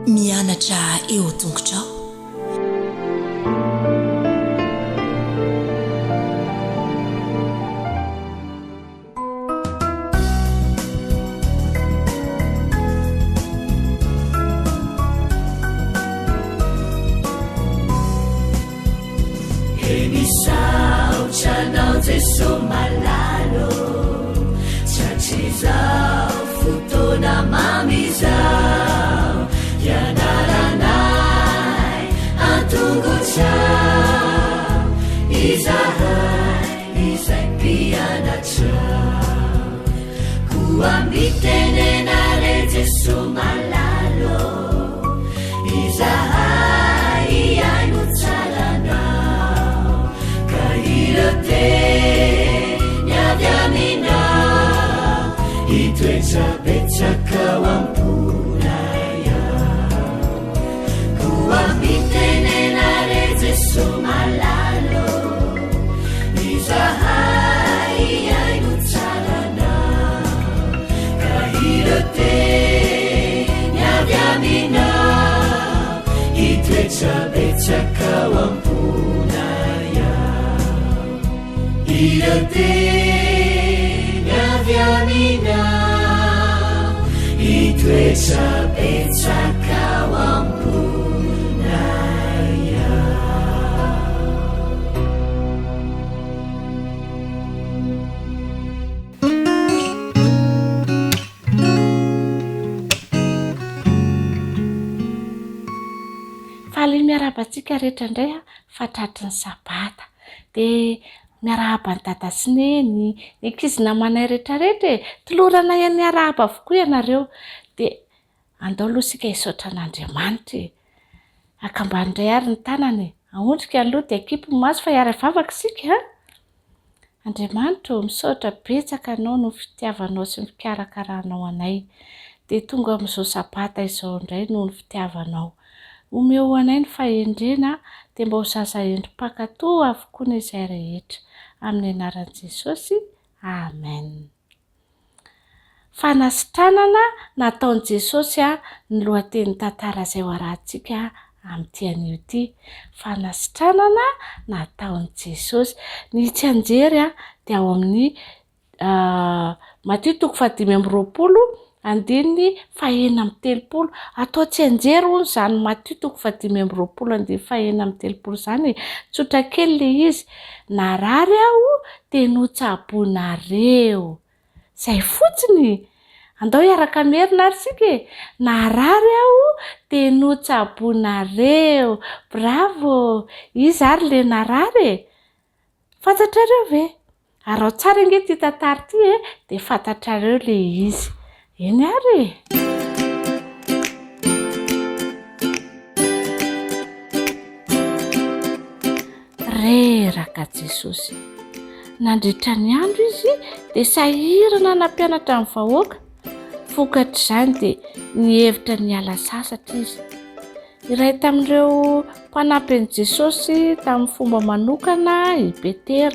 Mianatra eo tongotrao. He misaotra anao Jeso malala ô, Tratrizao fotoana mamy izao, Hianaranay an-tongotrao, Izahay izay mpianatrao. Koa mitenena re Jeso malala ô, Izahay hihaino tsara anao, Ka ireo teny avy aminao, Hitoetra betsaka ao am-ponay ao. Koa mitenena re Jeso malala ô, Izahay hihaino tsara anao, Ka ireo teny avy aminao, Hitoetra betsaka ao am-ponay ao. Ireo teny avy aminao, Hitoetra betsaka ao am-ponay ao. Faly miarahaba antsika rehetra indray aho fa tratry ny sabata. Dia miarahaba an'i Dada sy Neny, ny ankizy namanay rehetrarehetra e! Toloranay an'ny arahaba avokoa ianareo. Dia andao aloha isika hisaotra an'Andriamanitra e! Akambano indray ary ny tanana e! Ahondrika ny loha dia akipy ny maso fa hiara-hivavaka isika a! Andriamanitra ô, misaotra betsaka Anao noho ny fitiavanao sy ny fikarakaranao anay. Dia tonga amin'izao sabata izao indray noho ny fitiavanao. Omeo ho anay ny fahendrena dia mba ho zaza hendry mpankatò avokoa ny izay rehetra. Amin'ny anaran'i Jesosy, Amen. Fanasitranana nataon'i Jesosy ny lohatenin'ny tantara izay ho arahantsika amin'ity anio ity. Fanasitranana nataon'i Jesosy. Ny tsianjery dia ao amin'ny Matio toko fahadimy amby roapolo andininy fahenina amby telopolo. Atao tsianjery hono izany Matio toko fahadimy amby roapolo andininy fahenina amby telopolo izany e. Tsotra kely ilay izy. Narary aho dia notsaboinareo. Izay fotsiny. Andao hiaraka hamerina ary isika e. Narary aho dia notsaboinareo. Bravo. Iza ary ilay narary e? Fantatrareo ve? Araho tsara ange ity tantara ity e, dia fantatrareo ilay izy. Eny ary e! Reraka Jesosy. Nandritra ny andro izy dia sahirana nampianatra ny vahoaka. Vokatr'izany dia nihevitra ny hiala sasatra izy. Iray tamin'ireo mpanampy an'i Jesosy tamin'ny fomba manokana i Petera,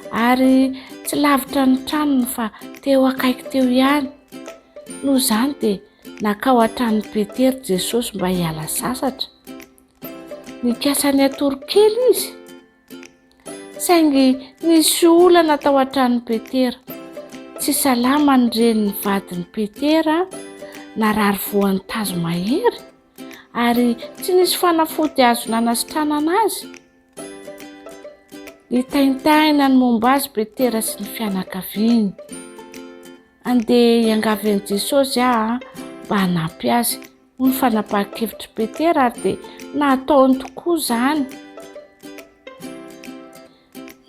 ary tsy lavitra ny tranony fa teo akaiky teo ihany. Noho izany dia nankao an-tranon'i Petera Jesosy mba hiala sasatra. Nikasa ny hatory kely izy, saingy nisy olana tao an-tranon'i Petera. Tsy salama ny renin'ny vadin'i Petera, narary voan'ny tazo mahery, ary tsy nisy fanafody azo nanasitranana azy. Nitaintaina ny momba azy Petera sy ny fianakaviany. Andeha hiangavy an'i Jesosy aho mba hanampy azy, hoy ny fanapahan-kevitr'i Petera ary dia nataony tokoa izany.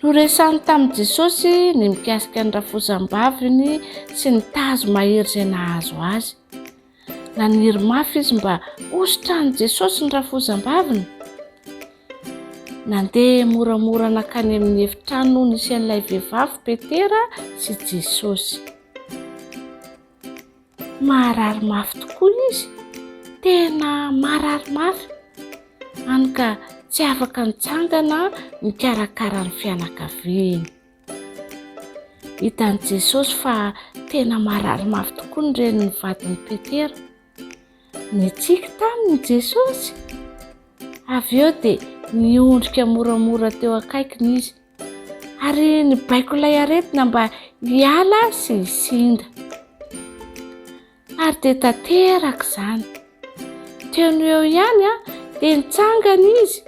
Noresahiny tamin'i Jesosy ny mikasika ny rafozam-baviny sy ny tazo mahery izay nahazo azy. Naniry mafy izy mba hositrahan'i Jesosy ny rafozam-baviny. Nandeha moramora nankany amin'ny efitrano nisy an'ilay vehivavy Petera sy Jesosy. Marary mafy tokoa izy, tena marary mafy, hany ka tsy afaka nitsangana nikarakara ny fianakaviany. Hitan'i Jesosy fa tena marary mafy tokoa ny renin'ny vadin'i Petera. Nitsiky taminy Jesosy. Avy eo dia niondrika moramora teo akaikiny izy ary nibaiko ilay aretina mba hiala sy hisinda. Ary dia tanteraka izany. Teo no eo ihany dia nitsangana izy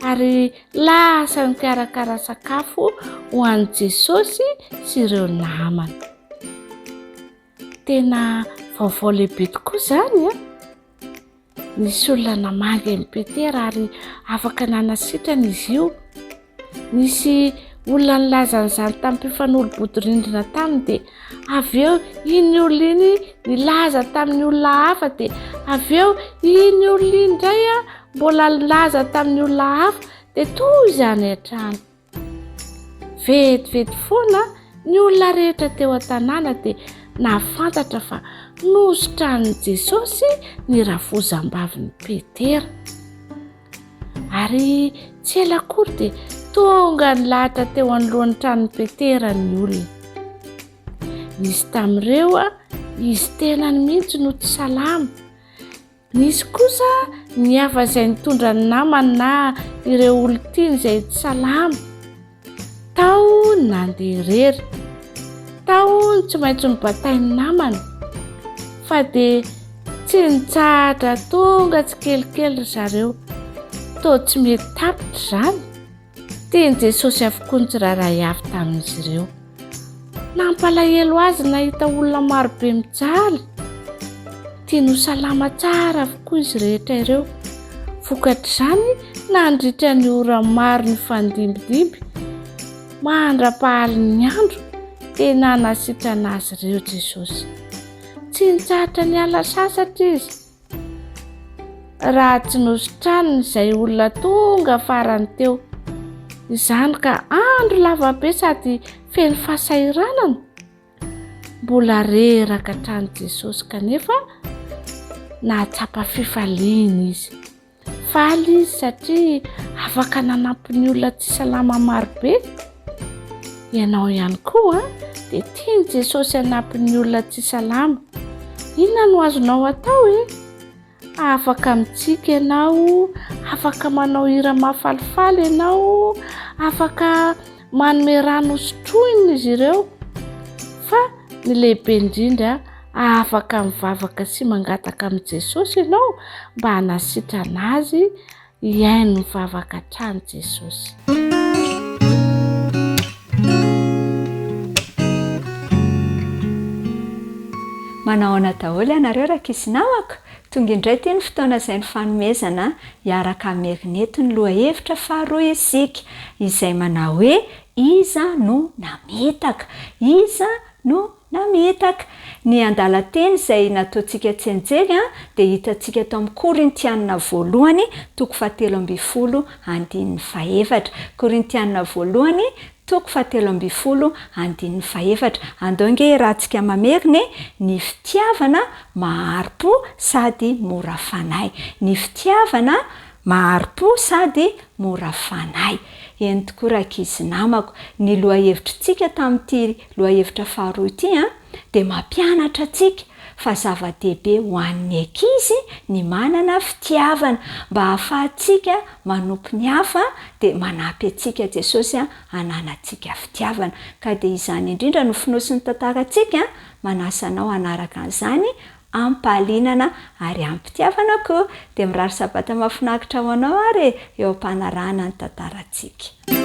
ary lasa nikarakara sakafo ho an'i Jesosy sy ireo namany. Tena vaovao lehibe tokoa izany an! Nisy olona namangy an'i Petera ary afaka nanasitrana izy io. Nisy olona nilaza an'izany tamin'ny mpifanolo-bodirindrina taminy dia avy eo iny olona iny nilaza tamin'ny olona hafa dia avy eo iny olona iny indray mbola nilaza tamin'ny olona hafa dia toy izany hatrany. Vetivety foana ny olona rehetra teo an-tanàna dia nahafantatra fa nositranin'i Jesosy ny rafozambavin'i Petera. Ary tsy ela akory dia tonga nilahatra teo anoloan'ny tranon'i Petera ny olona. Nisy tamin'ireo izy tenany mihitsy no tsy salama. Nisy kosa ny hafa izay nitondra ny namany na ireo olon-tiany izay tsy salama. Tao ny nandeha irery. Tao ny tsy maintsy nobatain'ny namany. Fa dia tsy nitsahatra tonga tsikelikely ry zareo. Toa tsy mety tapitra izany. Tian'i Jesosy avokoa ny tsirairay avy tamin'izy ireo. Nampalahelo azy nahita olona maro be mijaly. Tiany ho salama tsara avokoa izy rehetra ireo. Vokatr'izany, nandritra ny ora maro nifandimbidimby, mandra-pahalin'ny andro, dia nanasitrana azy ireo Jesosy. Tsy nitsahatra niala sasatra izy. Raha tsy nositraniny izay olona tonga farany teo. Izany ka andro lavabe sady feno fahasahiranana. Mbola reraka hatrany Jesosy kanefa nahatsapa fifaliana izy. Faly izy satria afaka nanampy ny olona tsy salama marobe. Ianao ihany koa dia tian'i Jesosy hanampy ny olona tsy salama. Inona no azonao atao e? Afaka mitsiky ianao, afaka manao hira mahafalifaly ianao, afaka manome rano hosotroina izy ireo. Fa ny lehibe indrindra, afaka mivavaka sy mangataka amin'i Jesosy ianao mba hanasitrana azy Hihaino ny vavaka hatrany Jesosy. Manao ahoana daholo ianareo rankizy namako? Tonga indray ity ny fotoana izay nifanomezana hiaraka hamerina eto ny lohahevitra faharoa isika, izay manao hoe Iza no namitaka? Iza no Namitaka. Ny andalan-teny izay nataontsika tsianjery dia hitantsika tao amin'ny Korintiana voalohany toko fahatelo ambinifolo andininy fahefatra. Korintiana voalohany toko fahatelo ambinifolo andininy fahefatra. Andao ange iarahantsika mamerina e! Ny fitiavana mahari-po sady mora fanahy. Ny fitiavana mahari-po sady mora fanahy. Eny tokoa rankizy namako, ny lohahevitritsika tamin'ity lohahevitra faharoa ity dia mampianatra antsika fa zava-dehibe ho an'ny ankizy ny manana fitiavana mba hahafahantsika manompo ny hafa dia manampy antsika Jesosy hananantsika fitiavana. Ka dia izany indrindra no fonosin'ny tantarantsika, manasa anao hanaraka an'izany amim-pahalinana ary amim-pitiavana koa. Dia mirary sabata mahafinaritra ho anao ary e, eo am-panarahana ny tantarantsika.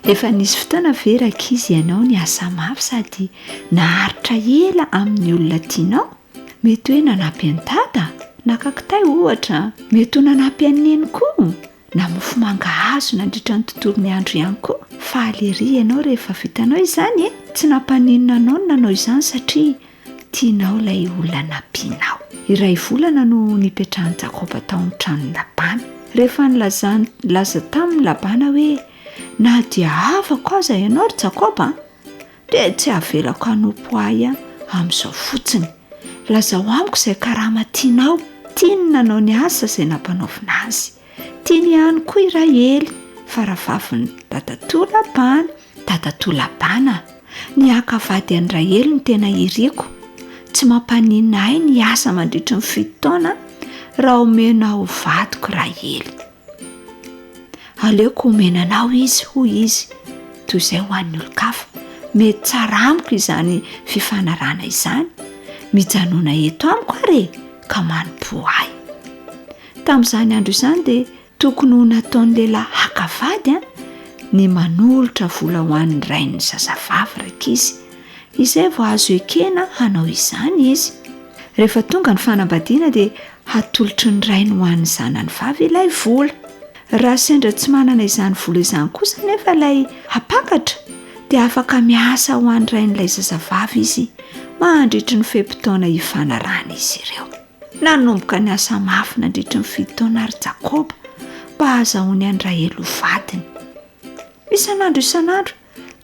Efa nisy fotoana ve rankizy ianao niasa mafy sady naharitra ela amin'ny olona tianao? Mety hoe nanampy an'i Dada, naka kitay ohatra. Mety ho nanampy an'i Neny koa. Na mofo mangahazo nandritra ny tontolon'ny andro ihany koa. Faly ery ianao rehefa vitanao izany e! Tsy nampaninona anao ny nanao izany satria tianao ilay olona nampianao. Iray volana no nipetrahan'i Jakoba tao amin'ny tranon'i Labana. Rehefa nilazany nilaza taminy Labana hoe, Na dia havako aza ianao ry Jakoba a, dia tsy havelako hanompo ahy amin'izao fotsiny. Lazao amiko izay karama tianao. Tiany ny nanao ny asa izay nampanaovina azy. Tiany ihany koa i Rahely, faravavin'i dadatoa Labana. Dadatoa Labana! Ny haka vady an'i Rahely no tena iriko. Tsy mampaninona ahy ny hiasa mandritry ny fito taona raha omenao ho vadiko Rahely. Aleoko omena anao izy, hoy izy, toy izay ho an'ny olon-kafa. Mety tsara amiko izany fifanarahana izany. Mijanòna eto amiko àry e, ka manompoa ahy. Tamin'izany andro izany dia tokony ho nataon'ny lehilahy haka vady ny manolotra vola ho an'ny rain'ny zazavavy rankizy, izay vao azo ekena hanao izany izy. Rehefa tonga ny fanambadiana dia hatolotry ny rainy ho an'ny zanany vavy ilay vola. Raha sendra tsy manana izany vola izany kosa anefa ilay hampakatra dia afaka miasa ho an'ny rain'ilay zazavavy izy mandritry ny fe-potoana ifanarahan'izy ireo. Nanomboka niasa mafy nandritry ny fito taona àry Jakoba mba hahazahoany an'i Rahely ho vadiny. Isan'andro isan'andro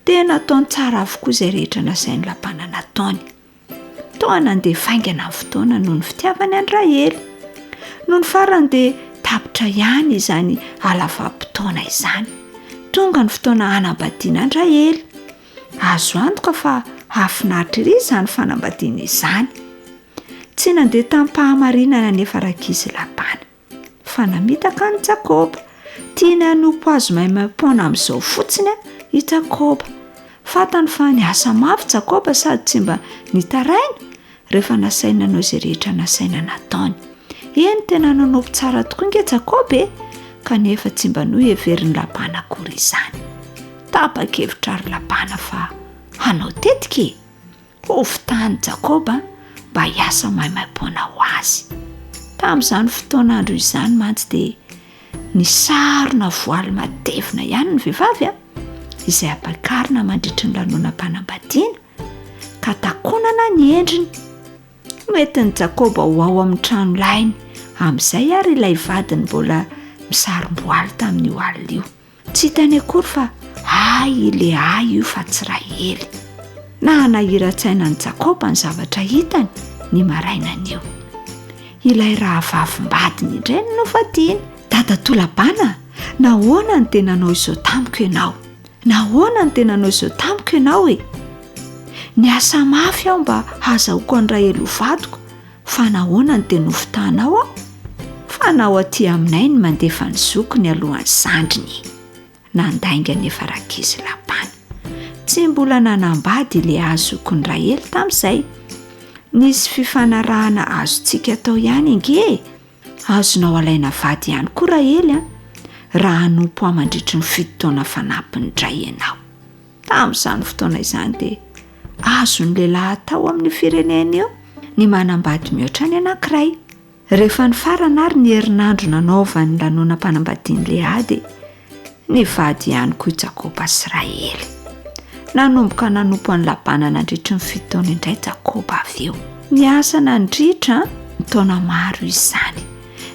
dia nataony tsara avokoa izay rehetra nasain'i Labana nataony. Toa nandeha faingana ny fotoana noho ny fitiavany an'i Rahely. Nony farany dia tapitra ihany izany halavam-potoana izany. Tonga ny fotoana hanambadiana an-dRahely. Azo antoka fa hahafinaritra ery izany fanambadiana izany. Tsy nandeha tamim-pahamarinana anefa rankizy Labana, fa namitaka an'i Jakoba. Tiany hanompo azy maimaim-poana amin'izao fotsiny i Jakoba. Fantany fa niasa mafy Jakoba sady tsy mba nitaraina rehefa nasaina nanao izay rehetra nasaina nataony. Eny, tena nanompo tsara tokoa ange Jakoba e! Kanefa tsy mba noheverin'i Labana akory izany. Tapa-kevitra àry Labana fa hanao tetika e! Hovitahan'i Jakoba mba hiasa maimaimpoana ho azy. Tamin'izany fotoan'andro izany mantsy dia nisarona voaly matevina ihany ny vehivavy izay ampakarina mandritry ny lanonam-panambadiana ka takonana ny endriny. Noentin'i Jakoba ho ao amin'ny tranolainy amin'izay àry ilay vadiny mbola misarom-boaly tamin'io alina io. Tsy hitany akory fa ahy i Lea io fa tsy Rahely. Nanahiran-tsaina an'i Jakoba ny zavatra hitany ny marainan'io. Ilay rahavavim-badiny indray no novadiany. Dadatoa Labana, nahoana no dia nanao izao tamiko ianao? Nahoana no dia nanao izao tamiko ianao e? Niasa mafy aho mba hahazahoako an'i Rahely ho vadiko, Fa nahoana no dia nofitahanao aho? Fanao aty aminay ny mandefa ny zokiny alohan'ny zandriny e! Nandainga anefa rankizy Labana. Tsy mbola nanambady i Lea zokin'i Rahely tamin'izay. Nisy fifanarahana azontsika atao ihany ange e! Azonao alaina vady ihany koa Rahely an, raha hanompo ahy mandritry ny fito taona fanampiny indray ianao. Tamin'izany fotoana izany dia azon'ny lehilahy atao amin'io firenena io ny manambady mihoatra ny anankiray. Rehefa nifarana ary ny herinandro nanaovany lanonam-panambadian'i Lea dia nivady ihany koa i Jakoba sy Rahely. Nanomboka nanompo an'i Labana nandritry ny fito taona indray Jakoba avy eo. Niasa nandritra ny taona maro izy izany.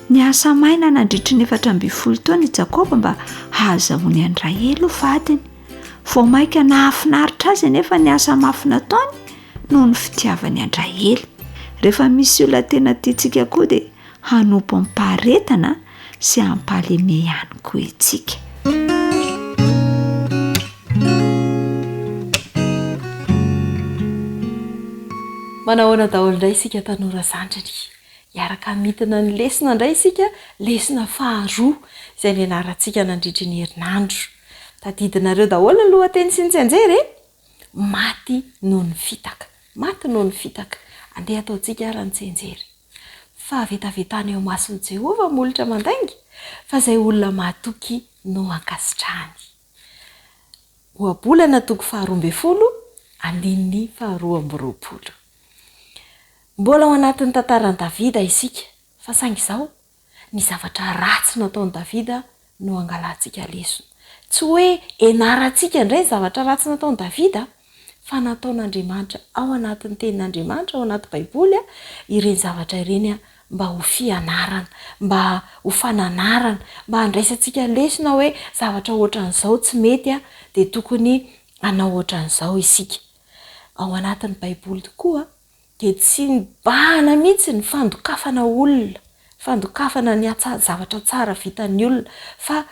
Niasa maina nandritry ny 14 taona i Jakoba mba hahazahoany an'i Rahely ho vadiny. Vao mainka nahafinaritra azy anefa ny asa mafy nataony noho ny fitiavany an-dRahely. Rehefa misy olona tena tiantsika koa dia hanompo amim-paharetana sy amim-pahalemea ihany koa isika. Manahoana daholo indray isika tanora zandriny. Hiaraka hamintina ny lesona indray isika, lesona faharoa izay nianarantsika nandritry ny herinandro. Tadidinareo daholo ny lohateny sy ny tsianjery e! Maty noho ny fitaka. Maty noho ny fitaka. Andeha hataontsika ary ny tsianjery. Fahavetavetana eo imason'i Jehovah molotra mandainga, fa izay olona mahatoky no ankasitrahany. Ohabolana toko faharoa ambinifolo, andininy faharoa amby roapolo. Mbola ao anatin'ny tantaran'i Davida isika, fa saingy izao, Ny zavatra ratsy nataon'i Davida no angalantsika lesona. Tsy hoe ianarantsika indray ny zavatra ratsy nataon'i Davida, fa nataon'Andriamanitra ao anatin'ny Tenin'Andriamanitra, ao anaty Baiboly, ireny zavatra ireny mba ho fianarana, mba ho fananarana, mba handraisantsika lesona hoe zavatra ohatran'izao tsy mety dia tokony hanao ohatran'izao isika. Ao anatin'ny Baiboly tokoa dia tsy nibahana mihitsy ny fandokafana olona, fandokafana ny hatsa- zavatra tsara vitan'ny olona fa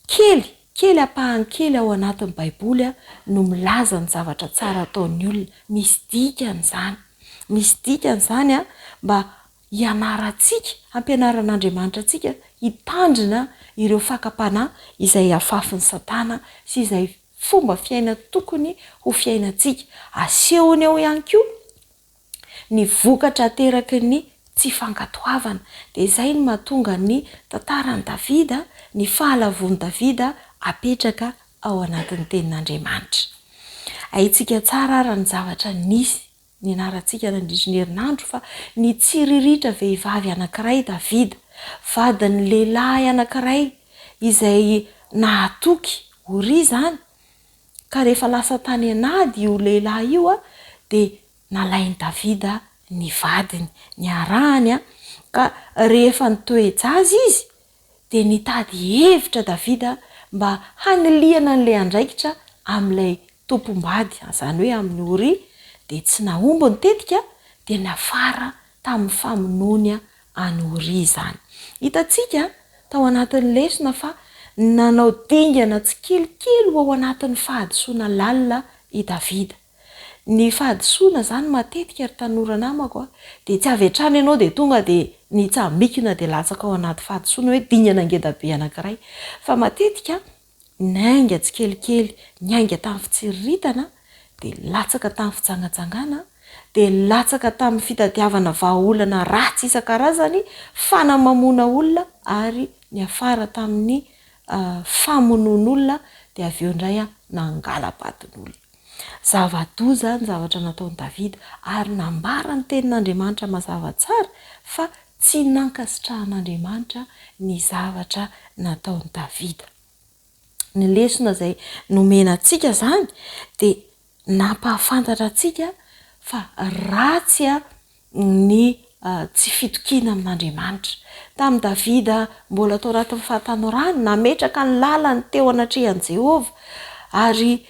kely, kely. kely ampahany kely ao anatin'ny Baiboly no milaza ny zavatra tsara ataon'ny olona. Misy dikany izany. Misy dikany izany mba hianarantsika, hampianaran'Andriamanitra antsika hitandrina ireo fakam-panahy izay afafin'i Satana sy izay fomba fiaina tokony ho fiainantsika. Asehony ao ihany koa ny vokatra ateraky ny tsy fankatoavana. Dia izay no mahatonga ny tantaran'i Davida, ny fahalavoan'i Davida apetraka ao anatin'ny Tenin'Andriamanitra. Haintsika tsara ary ny zavatra nisy nianarantsika nandritry ny herinandro fa nitsiriritra vehivavy anankiray Davida, vadin'ny lehilahy anankiray izay nahatoky, Oria izany, ka rehefa lasa tany an'ady io lehilahy io dia nalain'i Davida ny vadiny, niarahany, ka rehefa nitoe-jaza izy dia nitady hevitra Davida mba hanilihana an'ilay andraikitra amin'ilay tompom-bady, izany hoe amin'i Oria, dia tsy nahomby ny tetika dia niafara tamin'ny famonoany an'i Oria izany. Hitantsika tao anatin'ny lesona fa nanao dingana tsikelikely ho ao anatin'ny fahadisoana lalina i Davida. Ny fahadisoana izany matetika ry tanora namako a, dia tsy avy hatrany ianao dia tonga dia nitsambikina dia latsaka ao anaty fahadisoana hoe dingana ngeda be anankiray. Fa matetika niainga tsikelikely, niainga tamin'ny fitsiriritana dia latsaka tamin'ny fijangajangana, dia latsaka tamin'ny fitadiavana vahaolana ratsy isan-karazany, fanamamoana olona ary niafara tamin'ny famonoan'olona dia avy eo indray nangala-badin'olona. Zava-doza ny zavatra nataon'i Davida, ary nambaran'ny Tenin'Andriamanitra mazava tsara fa tsy nankasitrahan'Andriamanitra ny zavatra nataon'i Davida. Ny lesona izay nomena antsika izany dia nampahafantatra antsika fa ratsy ny tsy fitokiana amin'Andriamanitra. Tamin'i Davida mbola tao anatin'ny fahatanorany, nametraka ny lalany teo anatrehan'i Jehovah, ary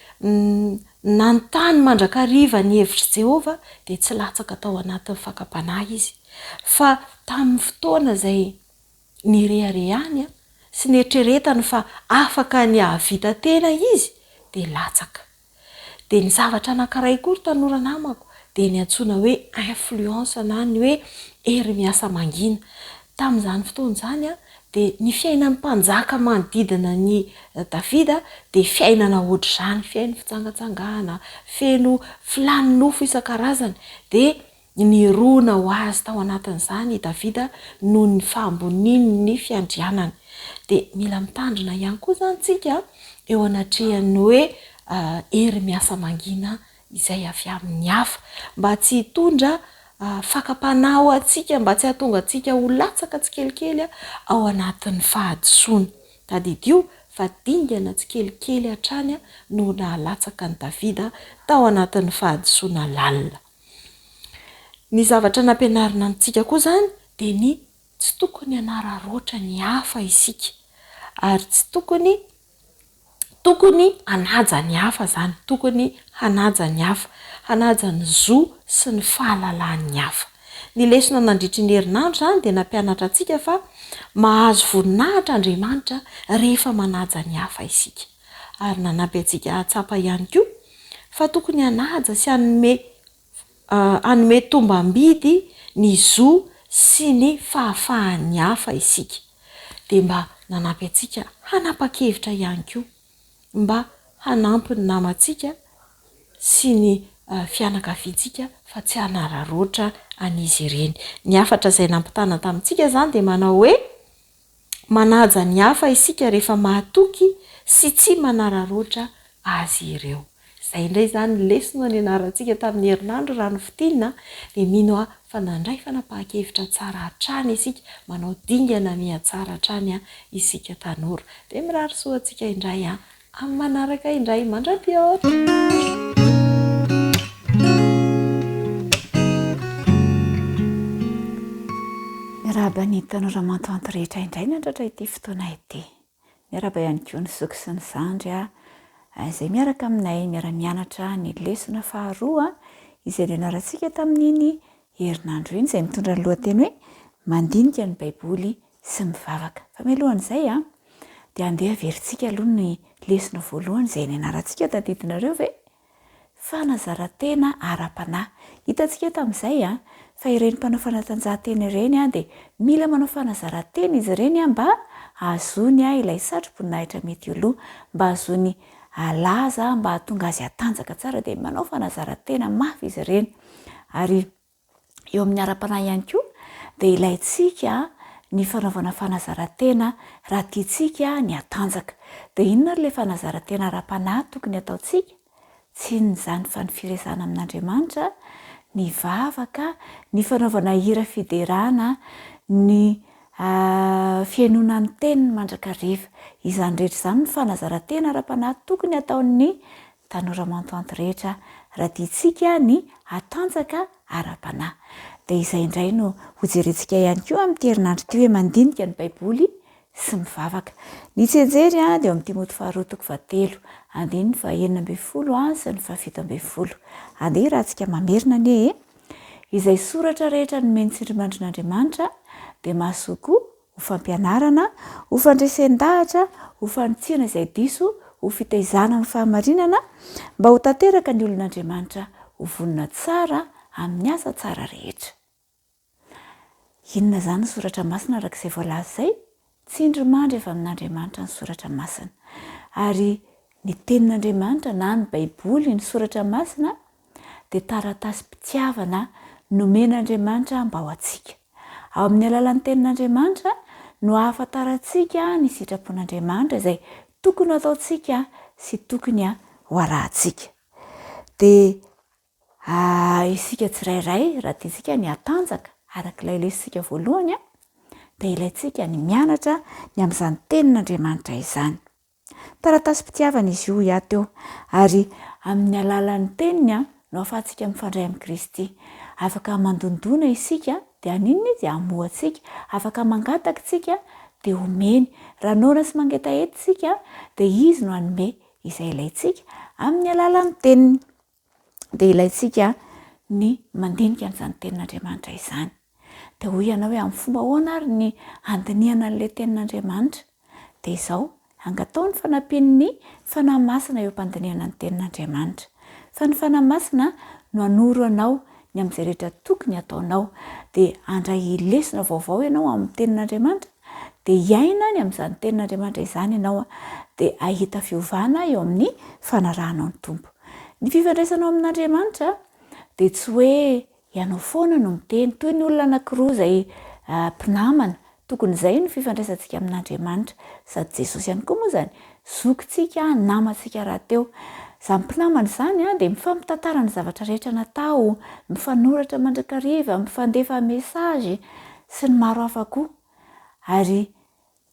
nanontany mandrakariva ny hevitr'i Jehovah, dia tsy latsaka tao anatin'ny fakam-panahy izy. Fa tamin'ny fotoana izay nireharehany sy nieritreretany fa afaka ny hahavita tena izy, dia latsaka. Dia ny zavatra anankiray koa ry tanora namako dia ny antsoina hoe influence na ny hoe hery miasa mangina. Tamin'izany fotoana izany dia ny fiainan'ny mpanjaka manodidina an'i Davida dia fiainana ohatr'izany, feno fijangajangana, feno filàn'ny nofo isan-karazany. Dia Nirona ho azy tao anatin'izany i Davida noho ny fahambonian'ny fiandrianany. Dia mila mitandrina ihany koa izany isika eo anatrehan'ny hoe hery miasa mangina izay avy amin'ny hafa, mba tsy hitondra fakam-panahy ho antsika, mba tsy hahatonga antsika ho latsaka tsikelikely ao anatin'ny fahadisoana. Tadidio fa dingana tsikelikely hatrany no nahalatsaka an'i Davida tao anatin'ny fahadisoana lalina. Ny zavatra nampianarina antsika koa izany dia ny tsy tokony hanararaotra ny hafa isika ary tsy tokony tokony hanaja ny hafa izany, tokony hanaja ny hafa, hanaja ny zo sy ny fahalalan'ny hafa. Ny lesona nandritry ny herinandro izany dia nampianatra antsika fa mahazo voninahitra Andriamanitra rehefa manaja ny hafa isika. Ary nanampy antsika hahatsapa ihany koa fa tokony hanaja sy hanome hanome tombam-bidy ny zo sy ny fahafahan'ny hafa isika. Dia mba nanampy antsika hanapa-kevitra ihany koa mba hanampy ny namantsika sy ny fianakaviantsika fa tsy hanararaotra an'izy ireny. Ny hafatra izay nampitana tamintsika izany dia manao hoe, Manaja ny hafa isika rehefa mahatoky sy tsy manararaotra azy ireo. Izay indray izany ny lesona nianarantsika tamin'ny herinandro raha nofintinina dia mino aho fa nandray fanapahan-kevitra tsara hatrany isika, manao dingana mihatsara hatrany isika tanora. Dia mirary soa antsika indray amin'ny manaraka indray. Mandra-pihaona! Miarahaba ny tanora mantoanto rehetra indray nandratra ity fotoana ity. Miarahaba ihany koa ny zoky sy ny zandry izay miaraka aminay miara-mianatra ny lesona faharoa izay nianarantsika tamin'iny herinandro iny izay mitondra ny lohateny hoe Mandinika ny Baiboly sy mivavaka. Fa mialohan'izay dia andeha averintsika aloha ny lesona voalohany izay nianarantsika, tadidinareo ve? Fanazaran-tena ara-panahy. Hitantsika tamin'izay fa ireny mpanao fanatanjahantena ireny dia mila manao fanazaran-tena izy ireny mba hahazoany ilay satroboninahitra mety ho loha, mba hahazoany laza, mba hahatonga azy hatanjaka tsara dia manao fanazaran-tena mafy izy ireny. Ary eo amin'ny ara-panahy ihany koa dia ilaintsika ny fanaovana fanazaran-tena raha tiantsika ny hatanjaka. Dia inona ary ilay fanazaran-tena ara-panahy tokony hataontsika? Tsy inona izany fa ny firesahana amin'Andriamanitra, ny vavaka, ny fanaovana hira fiderana, ny fihainoana ny teniny mandrakariva. Izany rehetra izany no fanazaran-tena ara-panahy tokony hataon'ny Tanora mantoanto rehetra raha tiantsika ny hatanjaka ara-panahy. Dia izay indray no hojerentsika ihany koa amin'ity herinandro ity hoe mandinika ny Baiboly sy mivavaka. Ny tsianjery dia ao amin'ny Timoty faharoa toko fahatelo, andininy fahenina ambin'ny folo sy ny fahafito ambin'ny folo. Andeha rahantsika mamerina anie e! Izay soratra rehetra nomen'ny tsindrimandrin'Andriamanitra dia mahasoa koa ho fampianarana, ho fandresen-dahatra, ho fanitsiana izay diso, ho fitaizana amin'ny fahamarinana, mba ho tanteraka ny olon'Andriamanitra, ho vonona tsara amin'ny asa tsara rehetra. Inona izany ny soratra masina araka izay voalaza izay? Tsindrimandry avy amin'Andriamanitra ny soratra masina. Ary ny tenin'Andriamanitra na ny Baiboly, ny soratra masina, dia taratasim-pitiavana nomen'Andriamanitra mba ho antsika. Ao amin'ny alalan'ny Tenin'Andriamanitra no ahafantarantsika ny sitrapon'Andriamanitra izay tokony ho ataontsika sy tokony ho arahantsika. Dia isika tsirairay, raha tiantsika ny hatanjaka, araka ilay lesotsika voalohany, dia ilaintsika ny mianatra ny amin'izany Tenin'Andriamanitra izany. Taratasim-pitiavana izy io hoy aho teo, ary amin'ny alalan'ny Teniny no ahafahantsika mifandray amin'i Kristy. Afaka mandondona isika, dia haninona Izy? Hamoha antsika. Afaka mangataka isika, dia homeny. Raha noana sy mangetaheta isika, dia Izy no hanome izay ilaintsika amin'ny alalan'ny Teniny. Dia ilaintsika ny mandinika an'izany Tenin'Andriamanitra izany. Dia hoy ianao hoe amin'ny fomba ahoana ary ny handinihana an'ilay Tenin'Andriamanitra? Dia izao, angataho ny fanampian'ny Fanahy Masina eo am-pandinihana ny Tenin'Andriamanitra. Fa ny Fanahy Masina no hanoro anao ny amin'izay rehetra tokony hataonao. Dia handray lesona vaovao ianao amin'ny Tenin'Andriamanitra, dia hiaina ny amin'izany Tenin'Andriamanitra izany ianao, dia hahita fiovana eo amin'ny fanarahanao ny Tompo. Ny fifandraisanao amin'Andriamanitra dia tsy hoe ianao foana no miteny, toy ny olona anankiroa izay mpinamana, tokony izay no fifandraisantsika amin'Andriamanitra, sady Jesosy ihany koa moa izany zokintsika, namantsika rahateo. Izany mpinamana izany dia mifampitantara ny zavatra rehetra natao, mifanoratra mandrakariva, mifandefa message sy ny maro hafa koa. Ary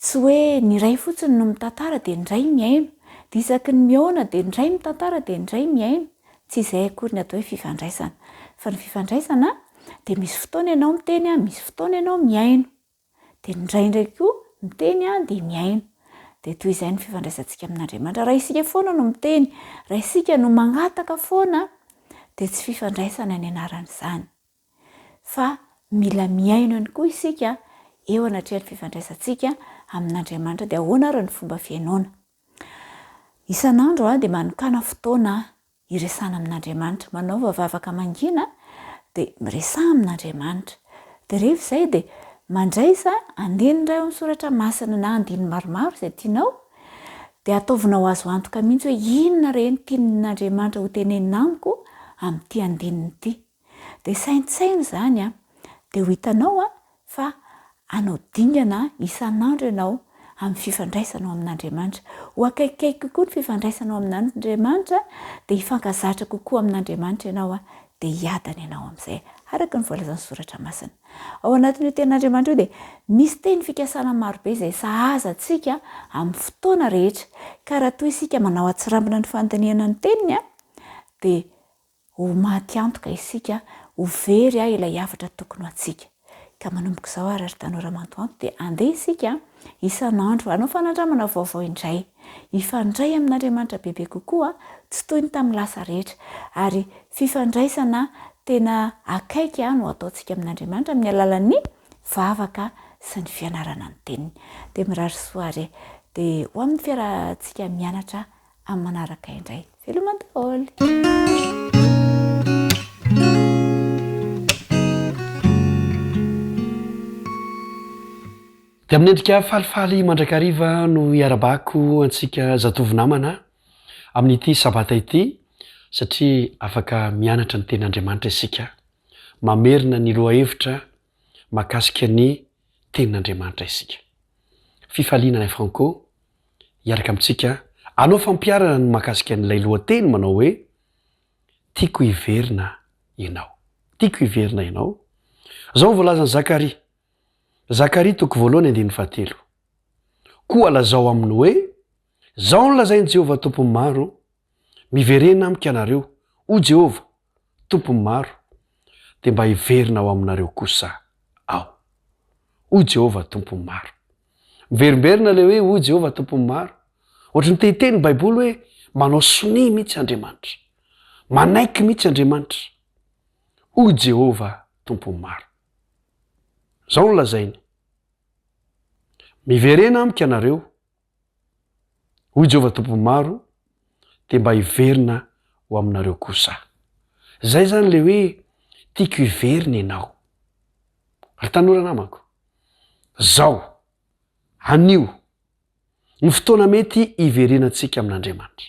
Tsy hoe ny iray fotsiny no mitantara dia ny iray mihaino, dia isaky ny mihaona dia ny iray mitantara dia ny iray mihaino. Tsy izay akory ny atao hoe fifandraisana. Fa ny fifandraisana dia misy fotoana ianao miteny, misy fotoana ianao mihaino. Dia indraindray koa miteny dia mihaino. Dia toy izay ny fifandraisantsika amin'Andriamanitra. Raha isika foana no miteny, raha isika no mangataka foana dia tsy fifandraisana ny anaran'izany. fa mila mihaino ihany koa isika eo anatrehan'ny fifandraisantsika amin'Andriamanitra. Dia ahoana ary ny fomba fihainoana? Isan'andro dia manokàna fotoana hiresahana amin'Andriamanitra. Manaova vavaka mangina dia miresaha amin'Andriamanitra. Dia rehefa izay dia mandraisa andininy iray ao amin'ny soratra masina na andininy maromaro izay tianao dia ataovinao azo antoka mihitsy hoe inona re no tian'Andriamanitra hotenenina amiko amin'ity andininy ity. Dia saintsaino izany an, dia ho hitanao an fa hanao dingana isan'andro ianao amin'ny fifandraisanao amin'Andriamanitra. Ho akaikikaiky kokoa ny fifandraisanao amin'Andriamanitra, dia hifankazatra kokoa amin'Andriamanitra ianao an, dia hiadana ianao amin'izay, araka ny voalazan'ny Soratra Masina. Ao anatin'io Tenin'Andriamanitra io dia misy teny fikasana marobe izay sahaza antsika amin'ny fotoana rehetra, ka raha toa isika manao atsirambina ny fandinihana ny Teniny an, dia Ho maty antoka isika, ho very ilay hafatra tokony ho antsika. Ka manomboka izao ary ry tanora mantoanto dia andeha isika isan'andro hanao fanandramana vaovao indray, hifandray amin'Andriamanitra bebe kokoa tsy toy ny tamin'ny lasa rehetra, ary fifandraisana tena akaiky no ataontsika amin'Andriamanitra amin'ny alalan'ny vavaka sy ny fianarana ny Teniny. Dia mirary soa ary e! Dia ho amin'ny fiarahantsika mianatra amin'ny manaraka indray. Veloma daholo! Dia amin'ny endrika falifaly mandrakariva no iarabako antsika zatovo namana amin'ity sabata ity satria afaka mianatra ny tenin'Andriamanitra isika, mamerina ny lohahevitra mahakasika ny tenin'Andriamanitra isika. Fifaliana anay Franco hiaraka amintsika hanao fampiharana ny mahakasika an'ilay lohateny manao hoe Tiako hiverina ianao. Tiako hiverina ianao. Izao no voalazan'i Zakaria. Zakaria toko voalohany andininy fahatelo. Koa lazao aminy hoe, Izao no lazain'i Jehovah Tompon'ny maro, Miverena amiko ianareo, hoy Jehovah, Tompon'ny maro, dia mba hiverina ao aminareo kosa aho. Hoy Jehovah Tompon'ny maro. Miverimberina ilay hoe hoy Jehovah Tompon'ny maro. Ohatry ny te hiteny ny Baiboly hoe manao sonia mihitsy Andriamanitra. Manaiky mihitsy Andriamanitra. Hoy Jehovah Tompon'ny maro. Izao no lazainy, Miverena amiko ianareo, hoy Jehovah Tompon'ny maro, dia mba hiverina ho aminareo kosa aho. Izay izany ilay hoe tiako hiverina ianao. Ry tanora namako, izao, anio, ny fotoana mety hiverenantsika amin'Andriamanitra.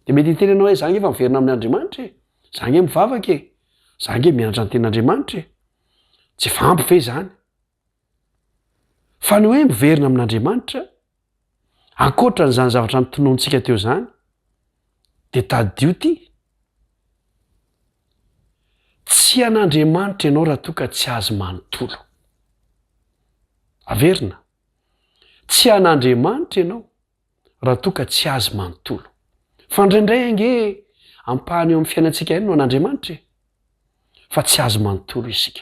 Dia mety hiteny ianao hoe za ange efa miverina amin'Andriamanitra e, za ange mivavaka e, za ange mianatra ny tenin'Andriamanitra e. Tsy efa ampy ve izany? Fa ny hoe miverina amin'Andriamanitra, ankoatra an'izany zavatra notononintsika teo izany, dia tadidio ity, tsy an'Andriamanitra ianao raha toa ka tsy Azy manontolo. Averina, tsy an'Andriamanitra ianao raha toa ka tsy Azy manontolo. Fa indraindray ange ampahany eo amin'ny fiainantsika ihany no an'Andriamanitra e! Fa tsy Azy manontolo isika.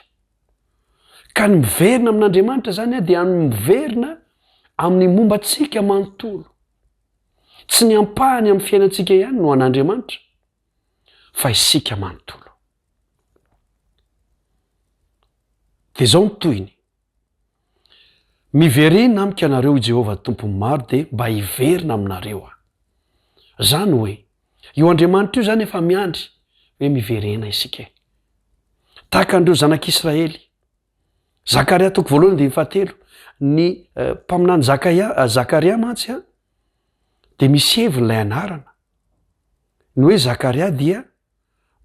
Ka ny miverina amin'Andriamanitra izany dia ny miverina amin'ny momba antsika manontolo. Tsy ny ampahany amin'ny fiainantsika ihany no an'Andriamanitra fa isika manontolo. Dia izao ny tohiny. Miverena amiko ianareo, hoy Jehovah Tompon'ny maro, dia mba hiverina aminareo aho. Izany hoe, io Andriamanitra io izany efa miandry hoe miverena isika e. Tahaka an'ireo zanak'Israely. Zakaria toko voalohany andininy fahatelo. Ny mpaminany Zakaia, Zakaria mantsy an, dia misy heviny ilay anarana. Ny hoe Zakaria dia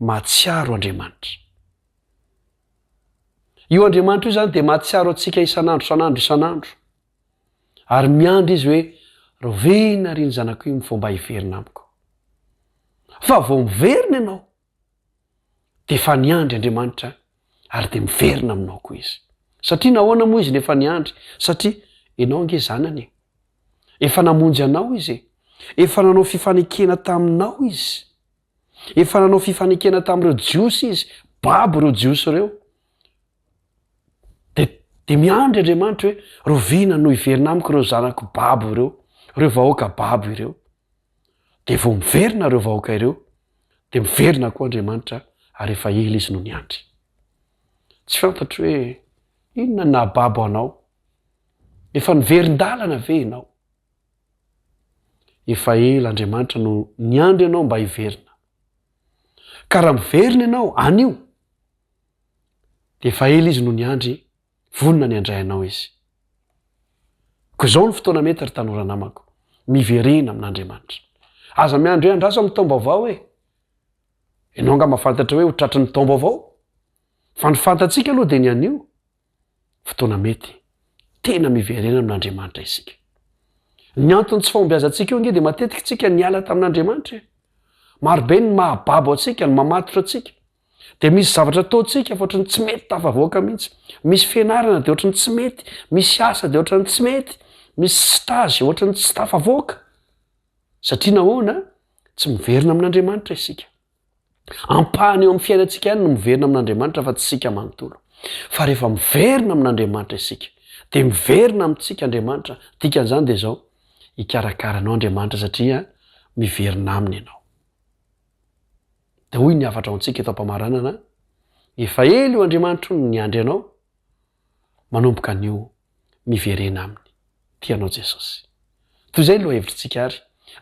mahatsiaro Andriamanitra. Io Andriamanitra io izany dia mahatsiaro antsika isan'andro isan'andro isan'andro. Ary miandry izy hoe rovina ry ny zanako io vao mba hiverina amiko. Fa vao miverina ianao dia efa niandry Andriamanitra ary dia miverina aminao koa izy. Satria nahoana moa izy no efa niandry? Satria ianao ange zanany e. Efa namonjy anao izy e. Efa nanao fifanekena taminao izy. Efa nanao fifanekena tamin'ireo Jiosy izy, babo ireo Jiosy ireo. Dia dia miandry Andriamanitra hoe roviana no hiverina amiko ireo zanako babo ireo, ireo vahoaka babo ireo. Dia vao miverina ireo vahoaka ireo, dia miverina koa Andriamanitra ary efa ela izy no niandry. Tsy fantatro hoe inona no nahababo anao. Efa niverin-dalana ve ianao? Efa ela Andriamanitra no niandry anao mba hiverina. Ka raha miverina ianao anio, dia efa ela Izy no niandry, vonona ny handray anao Izy. Koa izao no fotoana mety ry tanora namako, miverena amin'Andriamanitra. Aza miandry hoe andraso amin'ny taom-baovao e! Ianao angaha mahafantatra hoe ho tratry ny taom-baovao? Fa ny fantatsika aloha dia ny anio. fotoana mety tena miverena amin'Andriamanitra isika. Ny anton'ny tsy fahombiazantsika io ange dia matetika isika niala tamin'Andriamanitra e. Marobe ny mahababo antsika, ny mamatotra antsika. Dia misy zavatra ataontsika fa ohatran'ny tsy mety tafavoaka mihitsy. Misy fianarana dia ohatran'ny tsy mety, misy asa dia ohatran'ny tsy mety, misy stage ohatran'ny tsy tafavoaka. Satria nahoana? Tsy miverina amin'Andriamanitra isika. Ampahany eo amin'ny fiainantsika ihany no miverina amin'Andriamanitra fa tsy isika manontolo. Fa rehefa miverina amin'Andriamanitra isika, dia miverina amintsika Andriamanitra, dikan'izany dia izao, hikarakara anao Andriamanitra satria miverina aminy ianao. Dia hoy ny hafatra ho antsika eto am-pamaranana, efa ela io Andriamanitra io no niandry anao, manomboka anio miverena aminy. Tia anao Jesosy. Toy izay ny lohahevitritsika ary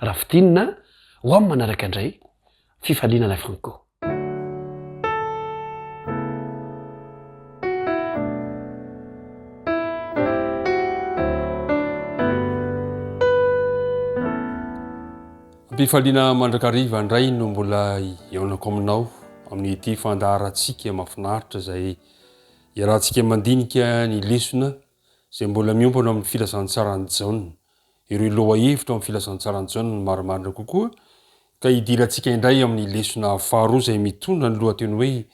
raha fintinina ho amin'ny manaraka indray, fifaliana ilay Franco. Am-pifaliana mandrakariva indray no mbola hihaonako aminao amin'ity fandaharantsika mahafinaritra izay iarahantsika mandinika ny lesona izay mbola miompana amin'ny filazantsaran'i Jaona. Ireo lohahevitra ao amin'ny filazantsaran'i Jaona no marimarina kokoa ka hidirantsika indray amin'ny lesona faharoa izay mitondra ny lohateny hoe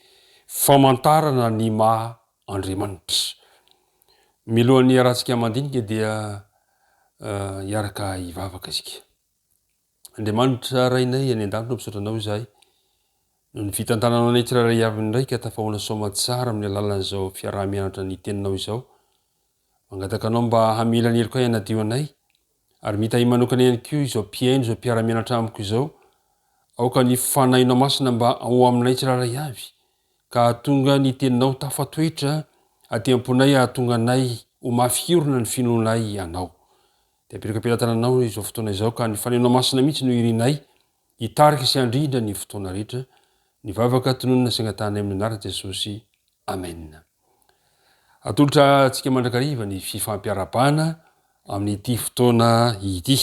Famantarana ny maha Andriamanitra. Milohan'ny hiarahantsika mandinika dia hiaraka hivavaka isika. Andriamanitra Rainay any an-danitra, misaotra Anao izahay noho ny fitantananao anay tsirairay avy indray ka tafahoana soamatsara amin'ny alalan'izao fiaraha-mianatra ny Teninao izao. Mangataka Anao mba hamela ny helokay hanadio anay ary mitahy manokana ihany koa izao mpihaino izao mpiara-mianatra amiko izao. Aoka ny Fanahinao Masina mba ho aminay tsirairay avy ka hahatonga ny Teninao tafatoetra aty am-ponay hahatonga anay ho mafy orina ny finoanay Anao. Dia apetraka am-pelatananao izao fotoana izao ka ny Fanahinao Masina mihitsy no irinay hitarika sy handrindra ny fotoana rehetra. Ny vavaka tononina sy angatahanay amin'ny anaran'i Jesosy. Amen. Atolotra antsika mandrakariva ny fifampiarabana amin'ity fotoana ity.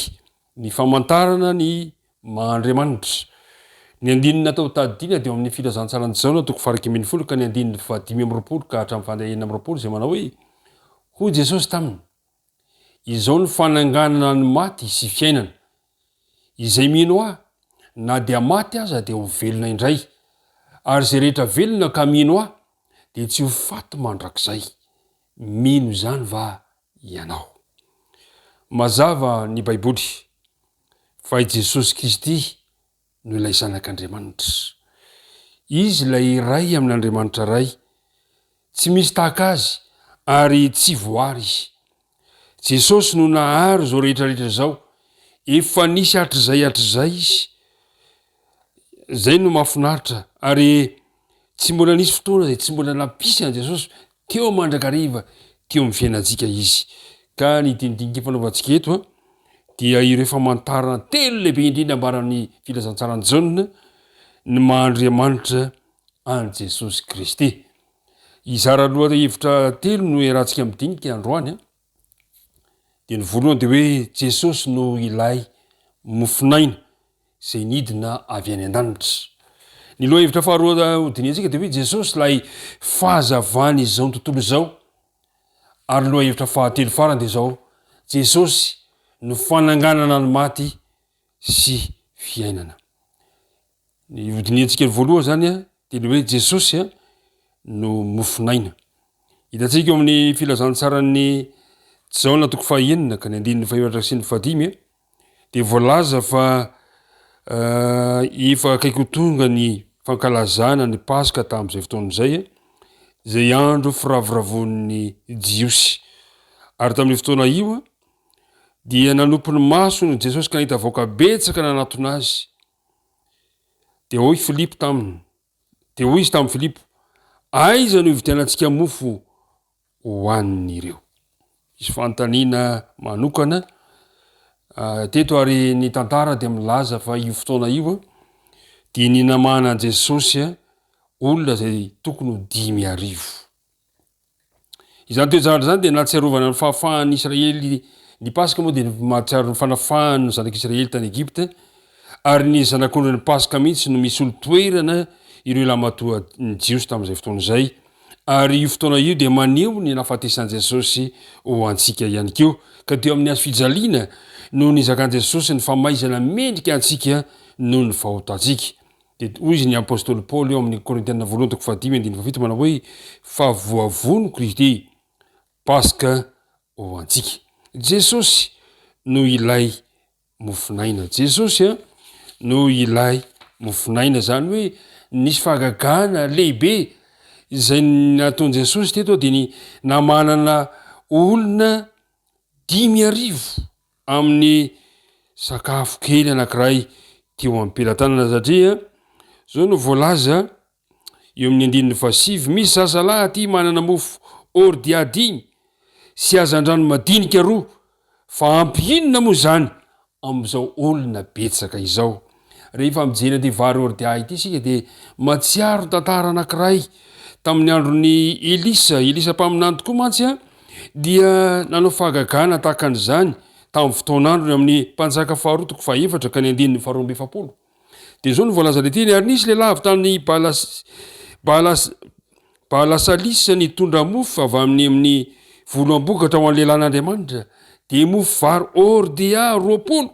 Ny famantarana ny maha Andriamanitra. Ny andininy natao tadidiana dia ao amin'ny Filazantsaran'i Jaona toko faha-11 ka ny andininy faha-25 ka hatramin'ny faha-26 izay manao hoe, Hoy Jesosy taminy, Izao no fananganana ny maty sy fiainana. Izay mino Ahy, na dia maty aza dia ho velona indray. Ary izay rehetra velona ka mino Ahy dia tsy ho faty mandrakizay. Mino izany va ianao? Mazava ny Baiboly fa i Jesosy Kristy no ilay Zanak'Andriamanitra. Izy ilay iray amin'Andriamanitra Ray. Tsy misy tahaka Azy ary tsy voary Izy. Jesosy no nahary izao rehetra rehetra izao. Efa nisy hatrizay hatrizay Izy. Izay no mahafinaritra ary tsy mbola nisy fotoana izay tsy mbola nampisy an'i Jesosy teo mandrakariva teo amin'ny fiainantsika Izy. Ka ny dinidinika ifanaovantsika eto an, dia ireo famantarana telo lehibe indrindra ambaran'ny filazantsaran'i Jaona ny maha Andriamanitra an'i Jesosy Kristy. Hizara lohahevitra telo no iarahantsika midinika androany an. Dia ny voalohany dia hoe Jesosy no ilay mofonaina izay nidina avy any an-danitra. Ny lohahevitra faharoa hodinihantsika dia hoe Jesosy ilay fahazavan'izao tontolo izao. Ary ny lohahevitra fahatelo farany dia izao, Jesosy no fananganana ny maty sy fiainana. Ny hodinihantsika voalohany izany dia ny hoe Jesosy no mofon'aina. Hitantsika eo amin'ny filazantsaran'ny Jaona toko fahenina ka ny andininy fahefatra sy ny fahadimy dia voalaza fa efa akaiky ho tonga ny fankalazana ny Paska tamin'izay fotoana izay, izay andro firavoravoan'ny Jiosy. Ary tamin'io fotoana io dia nanompo ny masony Jesosy ka nahita vahoaka betsaka nanatona azy. Dia hoy Filipo taminy, dia hoy izy tamin'i Filipo, Aiza no hividianantsika mofo hohanin'ireo? Misy fanontaniana manokana teto ary ny tantara dia milaza fa io fotoana io dia ny namahana an'i Jesosy olona izay tokony ho 5000. Izany toe-javatra izany dia nahatsiarovana ny fahafahan'ny Israely, ny Paska moa dia mahatsiaro ny fanafahan'ny zanak'Israely tany Egypta, ary ny zanak'ondrin'ny Paska mihitsy no misolo toerana ireo lamatoa ny Jiosy tamin'izay fotoana izay, ary io fotoana io dia maneho ny nahafatesan'i Jesosy ho antsika ihany koa, ka teo amin'ny hazo fijaliana no nizakan'i Jesosy ny famaizana mendrika antsika noho ny fahotantsika. Dia hoy izy ny apostoly Paoly ao amin'ny Korintiana voalohany toko fahadimy andininy fahafito manao hoe fa voavono Kristy Paska ho antsika. Jesosy no ilay mofonaina. Jesosy a no ilay mofonaina. Izany hoe nisy fahagagana lehibe izay nataon'i Jesosy teto dia ny namanana olona 5000 amin'ny sakafo kely anankiray teo am-pelatanana satria zao no voalaza eo amin'ny andininy fahasivy, misy zazalahy aty manana mofo ordia dimy sy hazandrano madinika roa, fa ampy inona moa izany? amin'izao olona betsaka izao. Rehefa mijery an'ity vary ordia ity isika dia mahatsiaro tantara anankiray tamin'ny andron'i Elisa. Elisa mpaminany tokoa mantsy dia nanao fahagagana tahaka an'izany tamin'ny fotoan'androny amin'ny mpanjaka faharoa toko fahefatra ka ny andininy faharoa amby 40. Dia izao no voalazan'ilay teny, ary nisy lehilahy avy tany Balas, Balas, Balasalisa nitondra mofo avy amin'ny amin'ny voloham-bokatra ho an'ny lehilahin'Andriamanitra, dia mofo vary hordea 20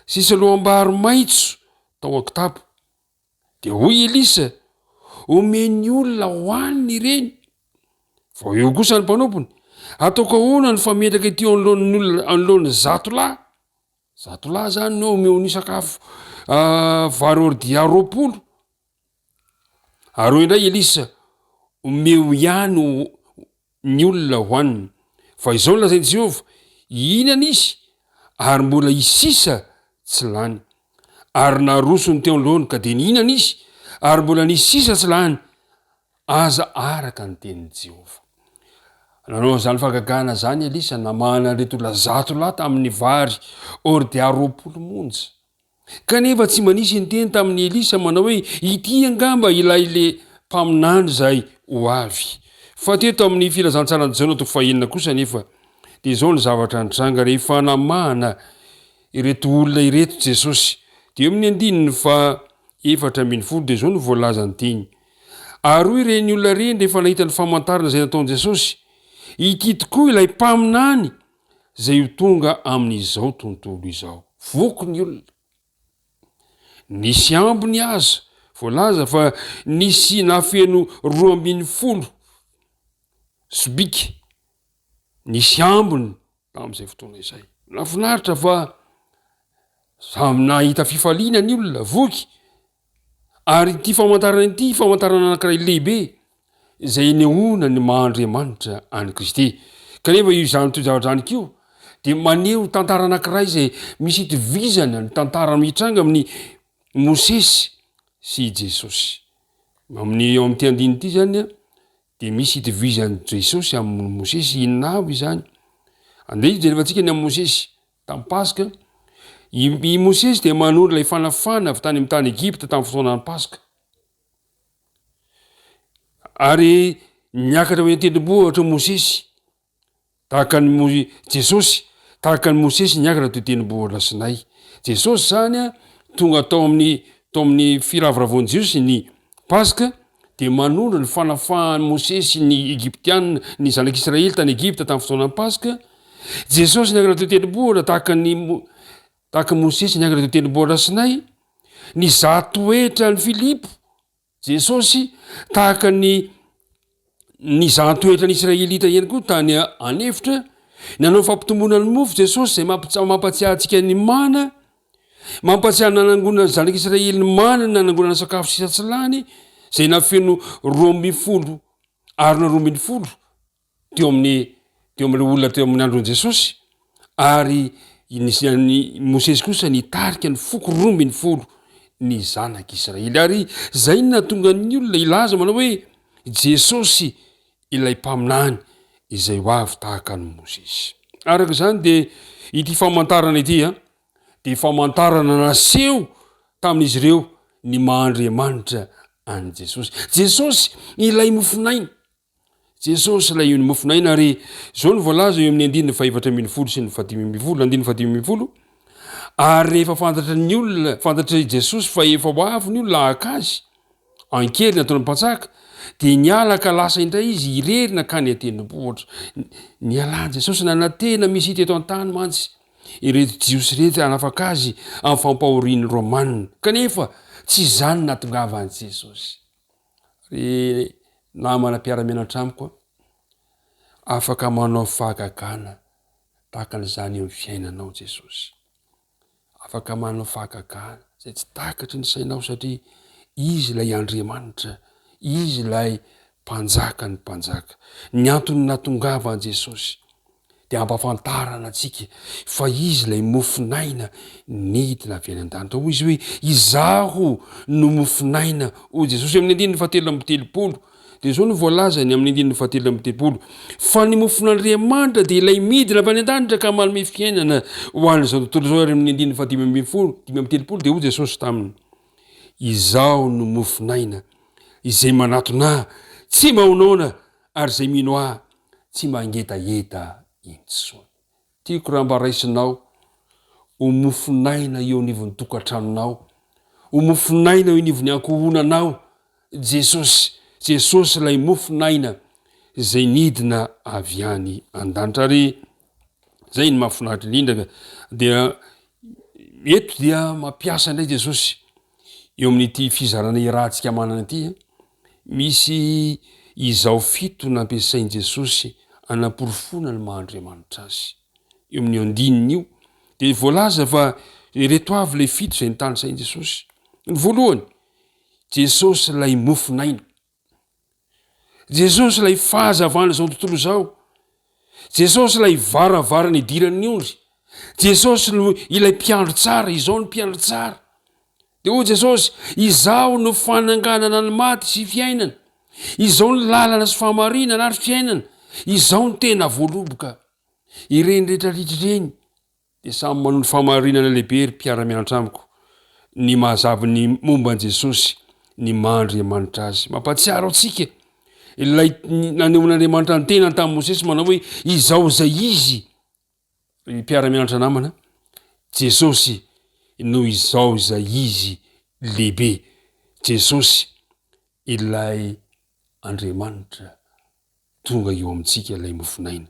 sy saloam-bary maitso tao an-kitapo. Dia hoy Elisa, Omen'ny olona hohaniny ireny. Vao eo kosa ny mpanompony, Ataoko ahoana ny fametraka ity eo anoloan'ny olona, anoloan'ny zato lahy? Zato lahy zany no omeo ny sakafo vary ordia 20. Ary hoy indray Elisa, Omeo ihany ny olona hohaniny. Fa izao no lazain'i Jehovah, Hihinana izy, ary mbola hisy sisa tsy lany. Ary narosony teo anoloany, ka dia nihinana izy, ary mbola nisy sisa tsy lany, aza araka ny tenin'i Jehovah. Nanao an'izany fahagagana izany Elisa, namahana an'ireto olona 100 lahy tamin'ny vary ordia 20 monja. Kanefa tsy mba nisy niteny tamin'i Elisa manao hoe, Ity angamba ilay le mpaminany izay ho avy. Fa teto amin'ny Filazantsaran'i Jaona toko fahenina kosa anefa, dia izao ny zavatra nitranga rehefa namahana ireto olona ireto Jesosy. Dia eo amin'ny andininy faha 14 dia izao no voalazan'ny teny, Ary hoy ireny olona ireny rehefa nahita ny famantarana izay nataon'i Jesosy, Ity tokoa ilay mpaminany izay ho tonga amin'izao tontolo izao. Voky ny olona. Nisy ambiny aza voalaza fa nisy nahafeno 12 sobika. Nisy ambiny tamin'izay fotoana izay. Nahafinaritra fa samy nahita fifaliana ny olona, voky. Ary ity famantarana ity, famantarana anankiray lehibe izay inehoana ny maha Andriamanitra an'i Kristy. Kanefa io izany toe-javatra izany koa dia maneho tantara anankiray izay misy itovizana ny tantara mitranga amin'i Mosesy sy i Jesosy. Amin'ny eo amin'ity andininy ity izany dia misy itovizan'i Jesosy amin'i Mosesy. Inona avy izany? Andeha hijerevantsika ny amin'i Mosesy. Tamin'ny Paska, i i Mosesy dia manondro ilay fanafahana avy tany amin'ny tany Egypta tamin'ny fotoanan'ny Paska. Ary niakatra ho eny an-tendrombohitra Mosesy, tahaka an'i Mo- Jesosy, tahaka an'i Mosesy niakatra teo tendrombohitra Sinay. Jesosy izany a, tonga tao amin'ny tao amin'ny firavoravoan'ny Jiosy ny Paska, dia manondro ny fanafahan'i Mosesy ny Egyptiana, ny zanak'Israely tany Egypta tamin'ny fotoanan'ny Paska. Jesosy niakatra teo tendrombohitra tahaka ny tahaka an'i Mosesy niakatra teo tendrombohitra Sinay. Nizaha toetra an'i Filipo Jesosy tahaka ny nizahan-toetra ny Israelita ihany koa tany an'efitra. Nanao fampitomboana ny mofo Jesosy izay mampatsiahy antsika ny mana. Mampatsiahy nanangonana ny zanak'Israely ny mana nanangonana sakafo sisa tsy lany izay nafeno 12 arona 12 teo amin'ny teo amin'ireo olona teo amin'ny andron'i Jesosy ary ny Mosesy kosa nitarika ny foko 12 ny zanak'Israely ary izay no nahatonga ny olona hilaza manao hoe Jesosy ilay mpaminany izay ho avy tahaka an'i Mosesy. Araka izany dia ity famantarana ity a dia famantarana naseho tamin'izy ireo ny maha Andriamanitra an'i Jesosy. Jesosy ilay mofonaina. Jesosy ilay mofonaina ary izao no voalaza eo amin'ny andininy faha-14 sy ny faha-15, andininy faha-15, ary rehefa fantatry ny olona, fantatr'i Jesosy fa efa ho avy ny olona haka azy, an-kery nataon'ny mpanjaka, dia niala ka lasa indray izy irery nankany an-tendrombohitra. Nialan'i Jesosy nanantena Mesia teto an-tany mantsy ireto Jiosy ireto hanafaka azy amin'ny fampahorian'ny Romana. Kanefa tsy izany nahatongavan'i Jesosy. Ry namana mpiara-mianatra amiko a, afaka manao fahagagana tahaka an'izany eo amin'ny fiainanao Jesosy. Afaka manao fahagagana izay tsy takatry ny sainao satria Izy ilay Andriamanitra, Izy ilay Mpanjaka ny mpanjaka. Ny antony nahatongavan'i Jesosy dia hampahafantarana antsika fa Izy ilay mofon'aina nidina avy any an-danitra. Hoy Izy hoe, Izaho no mofon'aina, hoy Jesosy amin'ny andininy fahatelo amby 30. Dia izao no voalazany amin'ny andininy fahatelo amby telopolo, Fa ny mofon'Andriamanitra dia ilay midina avy any an-danitra ka manome fiainana ho an'izao tontolo izao. Ary amin'ny andininy fahadimy ambin'ny folo, 35 dia hoy Jesosy taminy, Izaho no mofon'aina, izay manatona Ahy tsy mba ho noana, ary izay mino Ahy tsy mba hangetaheta intsony. Tiako raha mba raisinao ho mofon'aina eo anivon'ny tokantranonao, ho mofon'aina eo anivon'ny ankohonanao Jesosy, Jesosy ilay mofon'aina izay nidina avy any an-danitra. Ary izay no mahafinaritra indrindra dia eto dia mampiasa indray Jesosy eo amin'ity fizarana iarahantsika manana ity, misy izao fito nampiasain'i Jesosy hanaporofoana ny maha Andriamanitra azy. Eo amin'io andininy io dia voalaza fa ireto avy ilay fito izay notanisain'i Jesosy. Ny voalohany, Jesosy ilay mofon'aina. Jesosy ilay fahazavan'izao tontolo izao. Jesosy ilay varavarana idiran'ny ondry. Jesosy no ilay mpiandry tsara, izao no mpiandry tsara. Dia hoy Jesosy, izaho no fananganana ny maty sy fiainana. Izao ny lalana sy fahamarinana ary fiainana. Izao ny tena voaloboka. Ireny rehetra rehetra ireny Dia samy manondro fahamarinana lehibe ry mpiara-mianatra amiko ny mahazava ny momba an'i Jesosy, ny maha Andriamanitra Azy. Mampahatsiaro antsika ilay nanehoan'Andriamanitra ny tenany tamin'i Mosesy manao hoe izao izay izy, ry mpiara-mianatra namana, Jesosy no izao izay izy lehibe. Jesosy ilay Andriamanitra. Tonga eo amintsika ilay mofon'aina.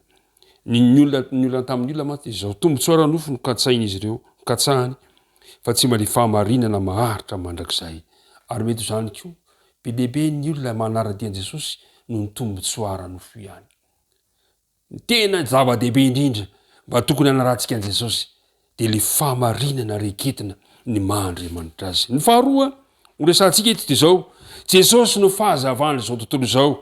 Ny ny olona ny olona tamin'ny olona mantsy dia izao tombontsoa ara-nofo no katsahin'izy ireo, katsahany, fa tsy mba ilay fahamarinana maharitra mandrakizay. Ary mety ho izany koa, be dia be ny olona manara-dia an'i Jesosy noho ny tombontsoa ara-nofo ihany. Ny tena zava-dehibe indrindra mba tokony hanarahantsika an'i Jesosy dia ilay fahamarinana reketina ny maha Andriamanitra azy. Ny faharoa ho resahantsika eto dia izao, Jesosy no fahazavan'izao tontolo izao.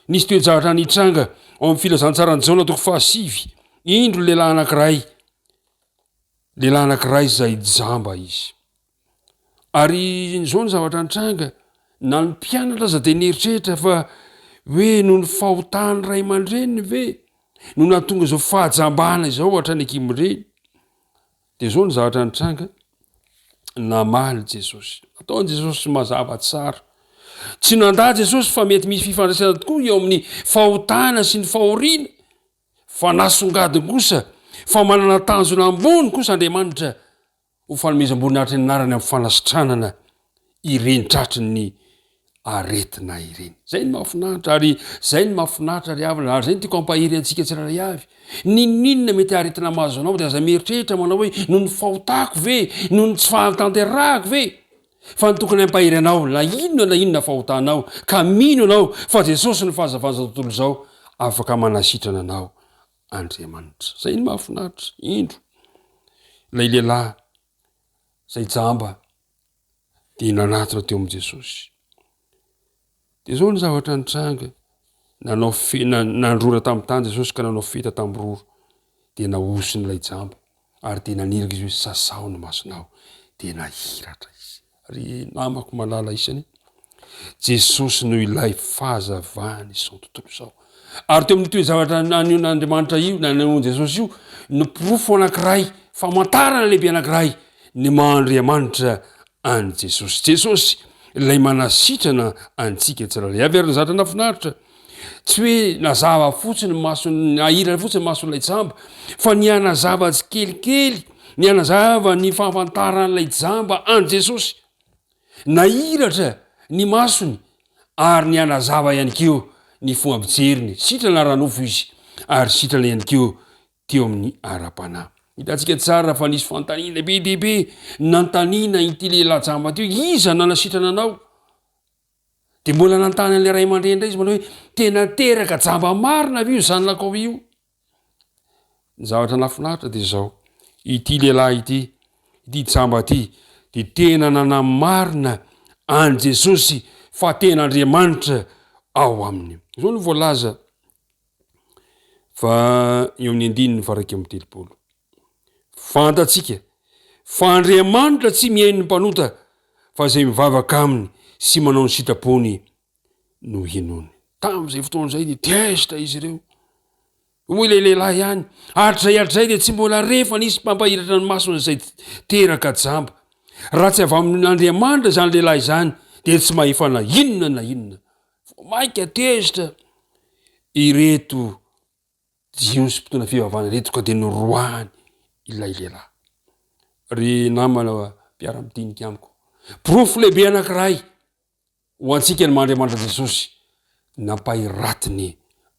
Nisy toe-javatra nitranga ao amin'ny filazantsaran'i Jaona toko fahasivy. Indro lehilahy anankiray, lehilahy anankiray izay jamba izy. Ary izao ny zavatra nitranga, na ny mpianatra aza dia nieritreritra fa hoe noho ny fahotan'ny ray aman-dreniny ve no nahatonga izao fahajambana izao hatrany an-kibon-dreny. Dia izao ny zavatra nitranga, namaly Jesosy. Ataon'i Jesosy mazava tsara. Tsy nandà Jesosy fa mety misy fifandraisana tokoa eo amin'ny fahotana sy ny fahoriana. Fa nasongadiny kosa fa manana tanjona ambony kosa Andriamanitra ho fanomezam-boninahitra ny anarany amin'ny fanasitranana ireny tratry ny aretina ireny. Izay no mahafinaritra ary izay no mahafinaritra ry havana ary izay no tiako hampahery antsika tsirairay avy. N'inon'inona mety aretina mahazo anao dia aza mieritreritra manao hoe noho ny fahotako ve, noho ny tsy fahatanterahako ve? Fa ny tokony hampahery anao na inona na inona fahotanao ka mino ianao fa Jesosy no fahazavan'izao tontolo izao afaka manasitrana anao Andriamanitra. Izay no mahafinaritra. Indro, ilay lehilahy izay jamba dia nanatona teo amin'i Jesosy. Dia izao ny zavatra nitranga, nanao fe, nandrora tamin'ny tany Jesosy ka nanao feta tamin'ny rora, dia nahosiny ilay jamba, ary dia naniraka izy hoe sasaho ny masonao, dia nahiratra izy. Ry namako malala isany, Jesosy no ilay fahazavany izao tontolo izao. Ary teo amin'ny toe-javatra nanehoan'Andriamanitra io, nanehoan'i Jesosy io, no porofo anankiray, famantarana lehibe anankiray, ny maha Andriamanitra an'i Jesosy. Jesosy ilay manasitrana antsika tsirairay avy ary ny zavatra nahafinaritra. Tsy hoe nazava fotsiny ny masony, nahirana fotsiny ny mason'ilay jamba, fa nihanazava tsikelikely, nihanazava ny fahafantaran'ilay jamba an'i Jesosy. Nahiratra ny masony ary nihanazava ihany koa ny fomba fijeriny. Sitrana ara-nofo izy ary sitrana ihany koa teo amin'ny ara-panahy. Hitantsika tsara fa nisy fanontaniana be dia be nanontaniana ity lehilahy jamba ity hoe, Iza nanasitrana anao? Dia mbola nanontany an'ilay ray aman-dreny indray izy manao hoe, Tena teraka jamba marina ve io zanakao io? Ny zavatra nahafinaritra dia izao, ity lehilahy ity, ity jamba ity, dia tena nanamarina an'i Jesosy fa tena Andriamanitra ao aminy. Izao no voalaza fa eo amin'ny andininy faha 31. Fantatsika fa Andriamanitra tsy mihaino ny mpanota fa izay mivavaka aminy sy manao ny sitrapony no hinoany. Tamin'izay fotoana izay dia tezitra izy ireo. Hoy ilay lehilahy ihany, Hatrizay hatrizay dia tsy mbola re fa nisy mpampahiratra ny mason'izay teraka jamba. Raha tsy avy amin'Andriamanitra izany lehilahy izany dia tsy mahefa na inona na inona. Vao mainka tezitra ireto Jiosy mpitondra fivavahana ireto ka dia noroahany ilay lehilahy. Ry namana mpiara-midinika amiko, porofo lehibe anankiray Ho antsika ny maha Andriamanitra Jesosy nampahiratiny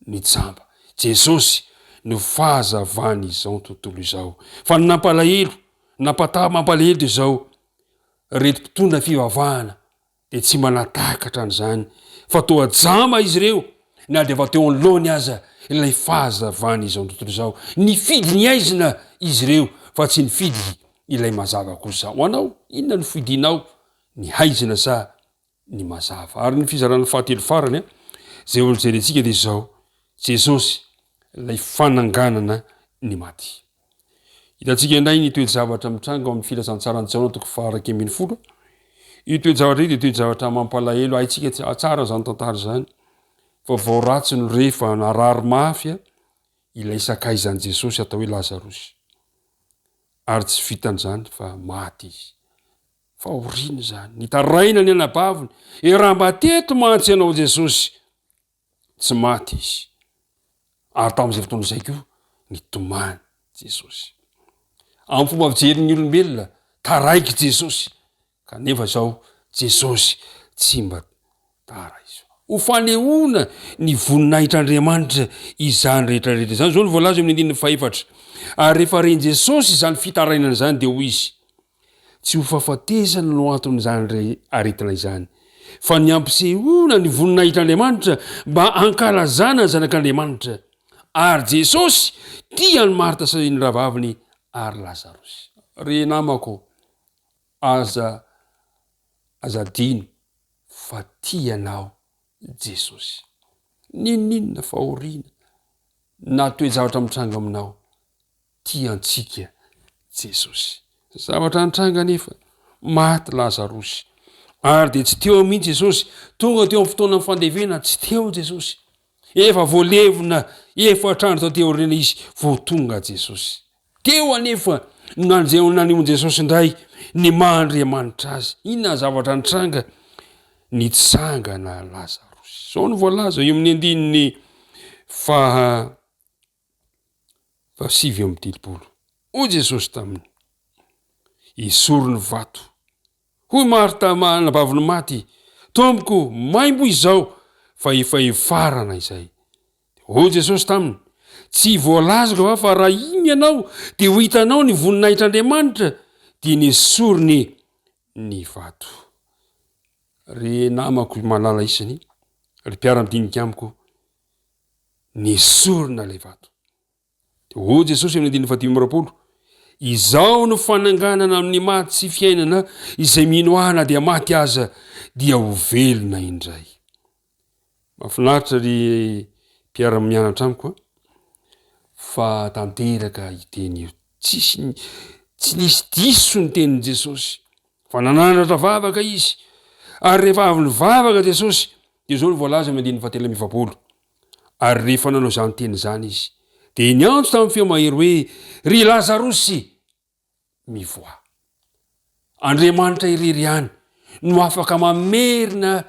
ny jamba. Jesosy no fahazavan'izao tontolo izao. Fa ny nampalahelo, nampataha mampalahelo dia izao, ireto mpitondra fivavahana dia tsy mba nahatakatra an'izany fa toa jamba izy ireo na dia efa teo anoloany aza ilay fahazavan'izao tontolo izao. Nifidy ny aizina izy ireo fa tsy nifidy ilay mazava kosa. Ho anao, inona no fidinao? Ny haizina sa ny mazava? Ary ny fizarana fahatelo farany izay ho jerentsika dia izao, Jesosy ilay fananganana ny maty. Hitantsika indray ny toe-javatra mitranga ao amin'ny filazantsaran'i Jaona toko faha-11. Io toe-javatra io dia toe-javatra mampalahelo, haintsika tsara izany tantara izany. Vaovao ratsy no re fa narary mafy ilay sakaizan'i Jesosy atao hoe Lazarosy. Ary tsy vitan'izany fa maty izy. Fahoriana izany. Nitaraina ny anabaviny, E raha mba teto mantsy ianao Jesosy! Tsy maty izy. Ary tamin'izay fotoana izay koa, nitomany Jesosy. Amin'ny fomba fijerin'ny olombelona, taraiky Jesosy. Kanefa izao, Jesosy tsy mba tara izy. Ho fanehoana ny voninahitr'Andriamanitra izany rehetra rehetra izany. Izao no voalaza eo amin'ny andininy fahefatra. Ary rehefa ren'i Jesosy izany fitarainana izany dia hoy izy, Tsy ho fahafatesana no anton'izany aretina izany, fa ny hampisehoana ny voninahitr'Andriamanitra mba hankalazana ny Zanak'Andriamanitra. Ary Jesosy tia an'i Marta sy ny rahavaviny ary Lazarosy. Ry namako, aza aza adino fa tia anao Jesosy. N'inon'inona fahoriana na toe-javatra mitranga aminao, tia antsika Jesosy. Zavatra nitranga anefa, maty Lazarosy. Ary dia tsy teo mihitsy Jesosy. Tonga teo amin'ny fotoanan'ny fandevena, tsy teo Jesosy. Efa voalevina efatra andro taty aoriana izy vao tonga Jesosy. Teo anefa no nanehoan'i Jesosy indray ny maha Andriamanitra azy. Inona ny zavatra nitranga? Nitsangana Lazarosy. Izao no voalaza eo amin'ny andininy faha 39. Hoy Jesosy taminy, Esory ny vato. Hoy Marta anabavin'ny maty, Tompoko, maimbo izao, fa efa hefarana izay. Hoy Jesosy taminy, Tsy voalazako va fa raha iny ianao dia ho hitanao ny voninahitr'Andriamanitra? Dia nesoriny ny vato. Ry namako malala isany, ry mpiara-midinika amiko, nesorina ilay vato. Dia hoy Jesosy amin'ny andininy faha-25, Izaho no fananganana amin'ny maty sy fiainana, izay mino ahy na dia maty aza dia ho velona indray. Mahafinaritra ry mpiara-mianatra amiko a, fa tanteraka io teny io. Tsisy, tsy nisy diso ny tenin'i Jesosy, fa nanandratra vavaka izy. Ary rehefa avy nivavaka Jesosy, dia izao no voalaza amin'ny andininy fahatelo amby 40, Ary rehefa nanao izany teny izany izy, dia niantso tamin'ny feo mahery hoe, Ry Lazarosy, mivoaha! Andriamanitra irery ihany no afaka mamerina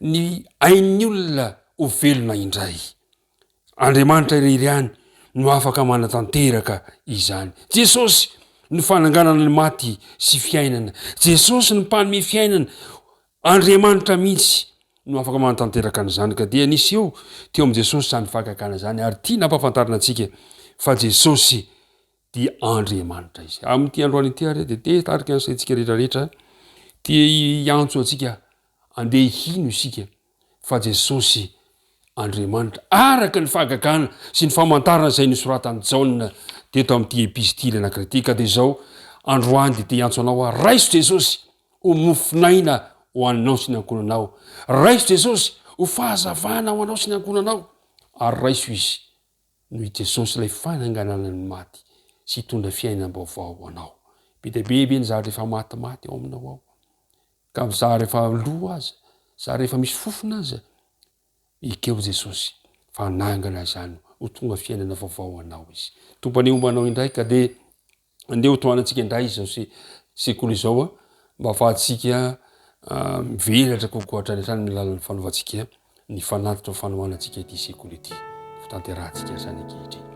ny ain'ny olona ho velona indray. Andriamanitra irery ihany no afaka manatanteraka izany. Jesosy no fananganana ny maty sy fiainana. Jesosy no mpanome fiainana. Andriamanitra mihitsy no afaka manatanteraka an'izany ka dia niseho teo amin'i Jesosy izany fahagagana izany ary tiana hampahafantarina antsika fa Jesosy dia Andriamanitra izy. Amin'ity androany ity ary dia te hitarika ny saintsika rehetra rehetra, te hiantso antsika andeha hino isika fa Jesosy Andriamanitra araka ny fahagagana sy ny famantarana izay nosoratan'i Jaona teto amin'ity epistily anankiray ity ka dia izao androany dia te hiantso anao aho, raiso Jesosy ho mofon'aina ho anao sy ny ankohonanao. Raiso Jesosy ho fahazavana ho anao sy ny ankohonanao ary raiso Izy noho i Jesosy ilay fananganana ny maty sy hitondra fiainam-baovao ho anao. Be dia be ve ny zavatra efa matimaty ao aminao ao? Ka zary efa lo aza, zary efa misy fofona aza. Ekeo Jesosy fa hanangana izany ho tonga fiainana vaovao ho anao Izy. Tompo anie homba anao indray ka dia andeha ho tohanantsika indray izao se sekoly izao a, mba ahafahantsika mivelatra kokoa hatrany hatrany amin'ny alalan'ny fanaovantsika ny fanatitra ho fanohanantsika ity sekoly ity. Ho tanterahantsika izany ankehitriny.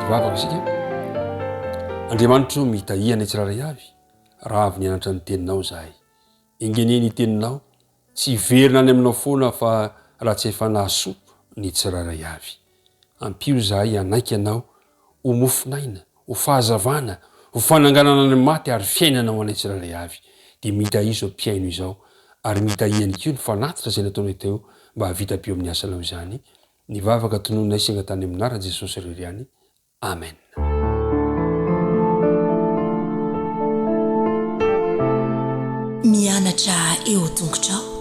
Hivavaka isika. Andriamanitro mitahia anay tsirairay avy raha avy nianatra ny teninao izahay. Enga anie ny teninao tsy hiverina any aminao foana fa raha tsy efa nahasoa ny tsirairay avy. Ampio izahay hanaiky anao ho mofon'aina, ho fahazavana, ho fananganana ny maty ary fiainana ho anay tsirairay avy. Dia mitahia izao mpihaino izao ary mitahia ihany koa ny fanatitra izay nataonay teo mba hahavita be eo amin'ny asanao izany. Ny vavaka tonononay sy angatahany amin'ny anaran'i Jesosy irery ihany. Amen. Mianatra eo tongotrao.